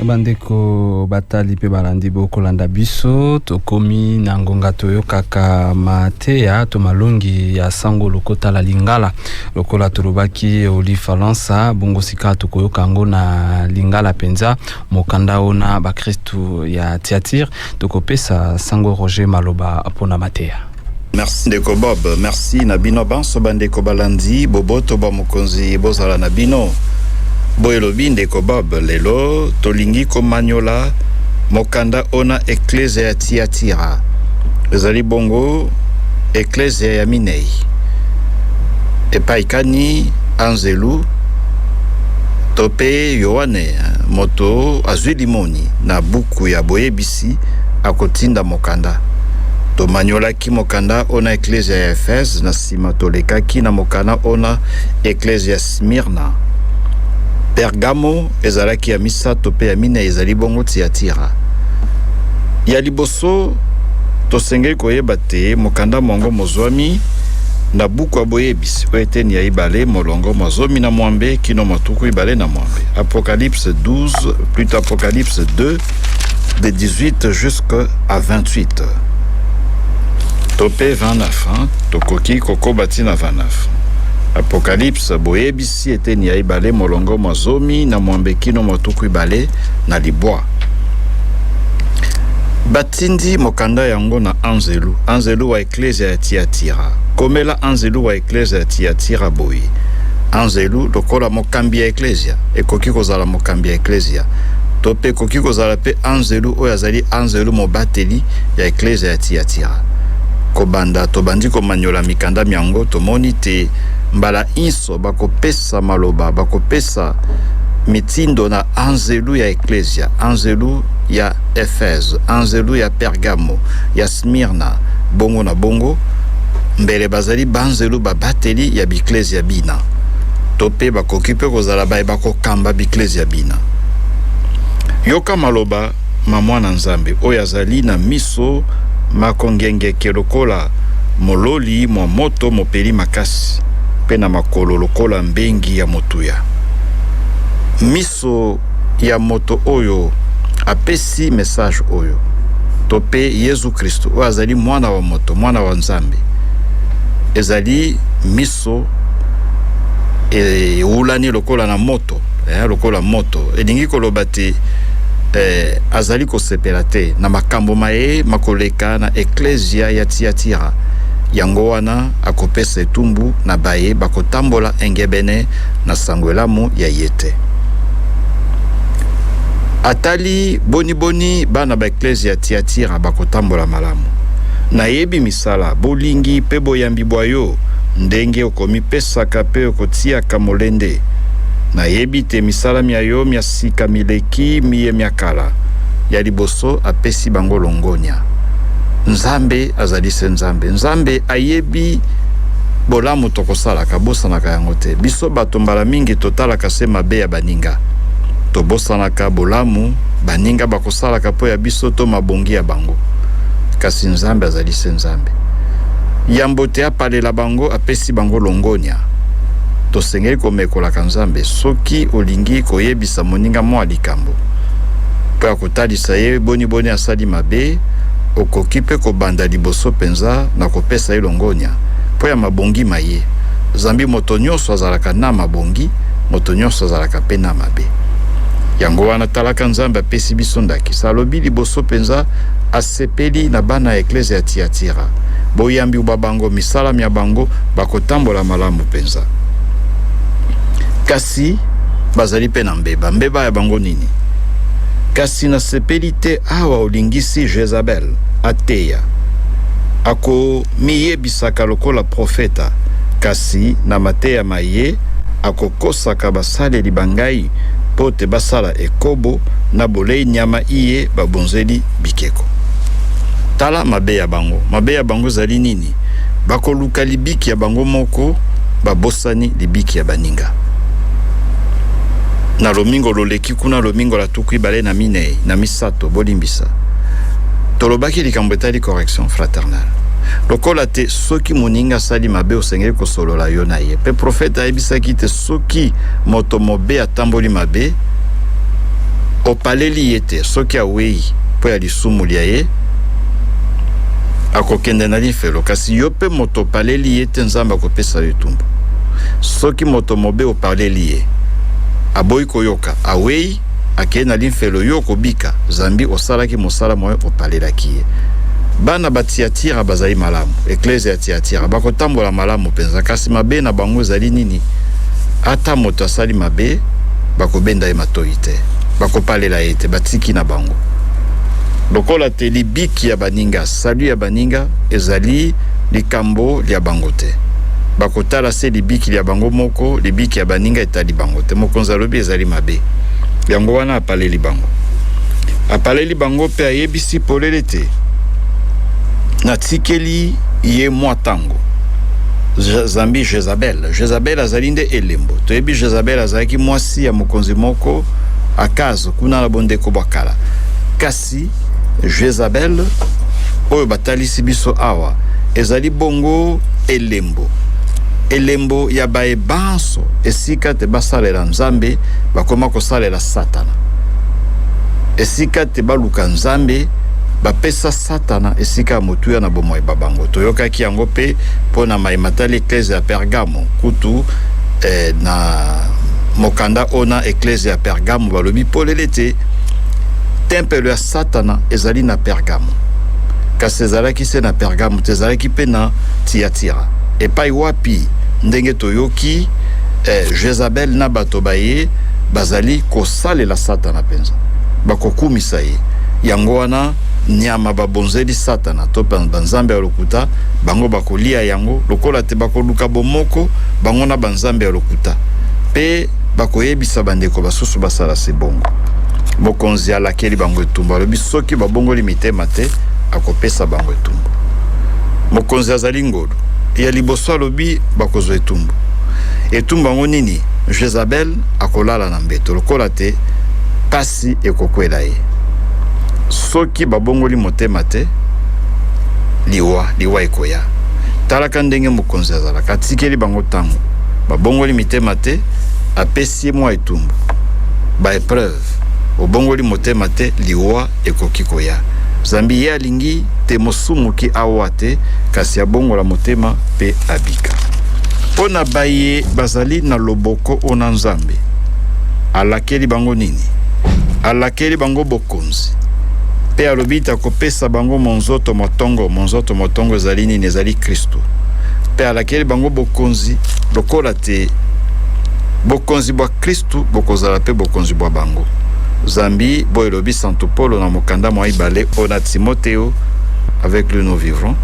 Bandeko batali mpe balandi, bokolanda biso, tokomi na ngonga toyokaka mateya to malongi ya sango lokotala lingala. Lokola tolobaki oli falansa, bongo sika tokoyoka yango na lingala mpenza. Mokanda ona bakristu ya Tiatire, tokopesa sango Roger maloba mpona mateya. Merci ndeko Bob, merci na bino banso bandeko balandi, boboto bwa mokonzi bozala na bino. Boye elobi ndeko Bob, lelo tolingi komanyola mokanda ona eklezia ya Tiatira. Ezali bongo eklezia ya minei epai kani anzelu to mpe Yoane moto azwi limoni na buku ya boyebisi akotinda mokanda. Tomanyolaki mokanda ona eklezia ya Efese, na nsima tolekaki na mokanda ona eklezia ya Smirna. Pergamo ezalaki ya misato mpe ya minei ezali bongo Tiatira. Ya liboso, tosengeli koyeba te mokanda mwango mozwami na buku ya boyebisi oyo eteni ya ibale molongo mwa 16 kino mwa 26, Apocalypse 12, plutôt Apocalypse 2 de 18 jusqu'à 28 to mpe 29, hein? Tokoki kokoba ntina 29. Apocalypse, boyebisi, eteni ya ibale molongo mwa 16 kino mwa 29. Batindi mokanda yango na anzelu, anzelu wa eklezia ya Tiatira. Komela anzelu wa eklezia ya Tiatira boye. Anzelu lokola mokambi ya eklezia, ekoki kozala mokambi ya eklezia to mpe ekoki kozala mpe anzelu oyo azali anzelu mobateli ya eklezia ya Tiatira. Kobanda tobandi komanyola mikanda myango, tomoni te mbala inso bakopesa maloba, bakopesa mitindo na anzelu ya eklezia, anzelu ya Efese, anzelu ya Pergamo, ya Smirna, bongo na bongo, mbele bazali banzelu babateli ya biklezia bina to mpe bakoki mpe kozala baye bakokamba biklezia bina. Yoka maloba ma mwana Nzambe oyo azali na miso makongengeke lokola mololi mwa moto mopeli makasi mpe na makolo lokola mbengi ya motuya. Miso ya moto oyo apesi message oyo to mpe Yezu Kristu oyo azali mwana wa moto, mwana wa Nzambe, ezali miso ewulani lokola na moto, lokola moto. Elingi koloba te azali kosepela te na makambo maye makoleka na eklezia ya Tiatira. Yango wana akopesa etumbu na baye bakotambola engebene na sango elamu ya ye te. Atali boniboni bana ba eklezia ya Tiatira bakotambola malamu. Nayebi misala, bolingi mpe boyambi bwa yo, ndenge okomipesaka mpe okotiaka molende. Nayebi te misala mya yo mya sika mileki miye mya kala. Ya liboso apesi bango longonya. Nzambe azali se Nzambe. Nzambe ayebi bolamu tokosalaka, bosanaka yango te. Biso bato mbala mingi totalaka se mabe ya baninga. Tobosanaka bolamu baninga bakosalaka mpo ya biso to mabongi ya bango. Kasi Nzambe azali se Nzambe. Yambo te apalela bango, apesi bango longonya. Tosengeli komekolaka Nzambe. Soki olingi koyebisa moninga mwa likambo mpo ya kotalisa ye boniboni asali mabe, okoki mpe kobanda liboso mpenza na kopesa ye longonya mpo ya mabongi ma ye. Zambi moto nyonso azalaka na mabongi, moto nyonso azalaka mpe na mabe. Yango wana talaka Nzambe apesi biso ndakisa. Alobi liboso mpenza asepeli na bana ya eklezia ya Tiatira. Boyambi bwa bango, misala mya bango, bakotambola malamu mpenza. Kasi bazali mpe na mbeba. Mbeba ya bango nini? Kasi nasepeli te awa olingisi Jezabel ateya. Akomiyebisaka lokola profeta, kasi na mateya ma ye akokosaka basaleli ba ngai mpo te basala ekobo na bolei nyama iye babonzeli bikeko. Tala mabe ya bango. Mabe ya bango ezali nini? Bakoluka libiki ya bango moko, babosani libiki ya baninga. Na lomingo loleki kuna, lomingo la 24 na misato, bolimbisa, tolobaki likambo etali correction fraternelle. Lokola te soki moninga asali mabe osengeli kosolola yo na ye. Mpe profete ayebisaki te soki moto mobe atamboli mabe, Opaleli ye te, soki awei mpo ya lisumu lya ye, akokende na lifelo. Kasi yo mpe moto opaleli ye te, Nzambe akopesa yo etumbu. Soki moto mobe opaleli ye, aboyi koyoka, awei, akei na limfelo, yo okobika, zambi osalaki mosala moye opalelaki ye. Bana ba Tiatira bazali malamu, eklezia ya Tiatira bakotambola malamu mpenza, kasi mabe na bango ezali nini? Ata moto asali mabe, bakobenda ye matoi te, bakopalela ye te, batiki na bango. Lokola te libiki ya baninga, salut ya baninga ezali likambo lya bango te. Bakotala se libiki lya bango moko, libiki ya baninga etali bango te. Mokonzi alobi ezali mabe. Yango wana apaleli bango. Apaleli bango mpe ayebisi polele te, natikeli ye mwa tango. Zambi Jezabel. Jezabel azali nde elembo. Toyebi Jezabel azalaki mwasi ya mokonzi moko Akaz kuna na bondeko bwa kala. Kasi Jezabel oyo batalisi biso awa ezali bongo elembo, elembo ya baye banso esika te basalela Nzambe bakoma kosalela Satana, esika te baluka Nzambe bapesa Satana esika ya motuya na bomoi ba bango. Toyokaki yango mpe mpo na mai matali eklezia ya Pergamo. Kutu na mokanda ona eklezia ya Pergamo balobi polele te tempelo ya Satana ezali na Pergamo. Kasi ezalaki se na Pergamo te, ezalaki mpe na Tiatira, epai wapi ndenge toyoki Jezabel na bato baye bazali kosalela Satana mpenza, bakokumisa ye. Yango wana nyama babonzeli Satana to banzambe ya lokuta, bango bakolia yango, lokola te bakoluka bomoko bango na banzambe ya lokuta, mpe bakoyebisa bandeko basusu basala se bongo. Mokonzi alakeli bango etumbu, alobi soki babongoli mitema te, akopesa bango etumbu. Mokonzi azali ngolu. Ya liboso alobi bakozwa etumbu. Etumbu yango nini? Jezabel akolala na mbeto lokola te pasi ekokwela ye. Soki babongoli motema te, liwa, liwa ekoya. Talaka ndenge mokonzi azalaka, atikeli bango tango babongoli mitema te, apesi ye mwa etumbu, ba epreuve. Obongoli motema te, liwa ekoki koya. Zambi ye alingi te mosumuki awa te, kasi abongola motema pe abika. Mpo na baye bazali na loboko ona Nzambe, alakeli bango nini? Alakeli bango bokonzi, pe alobi ete akopesa bango monzoto motongo. Monzoto motongo ezali nini? Ezali Kristo. Pe alakeli bango bokonzi, lokola te bokonzi bwa Kristu bokozala pe bokonzi bwa bango. Zambi bo elobi Santu Polo na mokanda mwa ibale ona Timoteo, avec lui nous vivrons,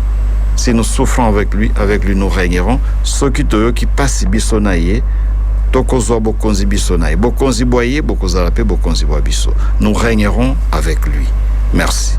si nous souffrons avec lui, avec lui nous régnerons. Soki toyoki pasi biso na ye, tokozwa bokonzi biso na ye. Bokonzi bwa ye bokozala pe bokonzi bwa biso. Nous régnerons avec lui. Merci.